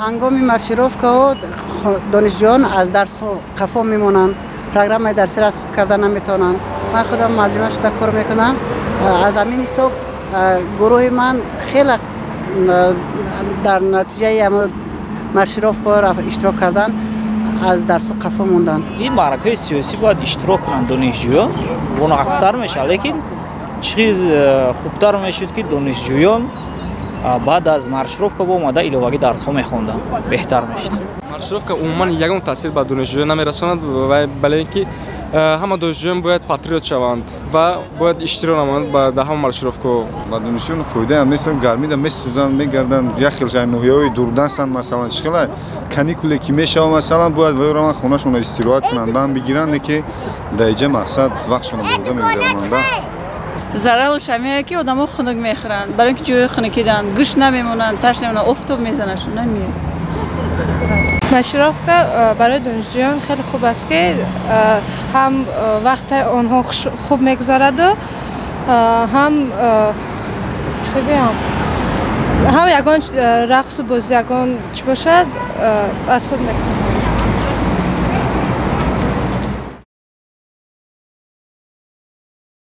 Ҳангоми маршировкаҳо донишҷӯён аз дарсҳо қафо мемонанд, программаи дарсиро аз худ карда наметавонанд. Ман худам муаллима шуда кор мекунам. Аз ҳамин ҳисоб гурӯҳи ман хеле дар натиҷаи ҳамон маршировкаҳо иштирок кардан аз дарсҳо қафо монданд. Ин маъракаҳои сиёсӣ бояд иштирок кунанд донишҷӯён, бонақстар мешавад, лекин чиз хубтар мешуд, ки донишҷӯён баъд аз маршировка бо омада иловагӣ дарсҳо мехонданд, беҳтар мешуд. Маршировка умуман ягон таъсир ба донишҷӯён намерасонад, бале ки ҳама донишҷӯён бояд патриот шаванд ва бояд иштирок намоянд дар ҳама маршировкаҳо. Ба донишҷӯён фоидаам нест, гармида месӯзанд, мегарданд, як хел ноҳияҳои дурдастанд, масалан чӣ хела каникуле ки мешавад, масалан бояд ваё раванд хонашонро истироҳат кунанд, дам бигиранд, не ки дар иҷа мақсад вақтшонро бурда мегузаронанд. Зарараш ҳамее ки одамо хунук мехӯранд, барои ин ки ҷои хунукӣ доранд, гӯшт намемонанд, ташна мемонанд, офтоб мезанашон, намеяд. Маршировка барои донишҷӯён хеле хуб аст, ки ҳам вақти онҳо хуб мегузараду ҳам чӣ гӯям, ҳам ягон рақсу бозӣ, ягон чӣ бошад, аз худ мекунанд.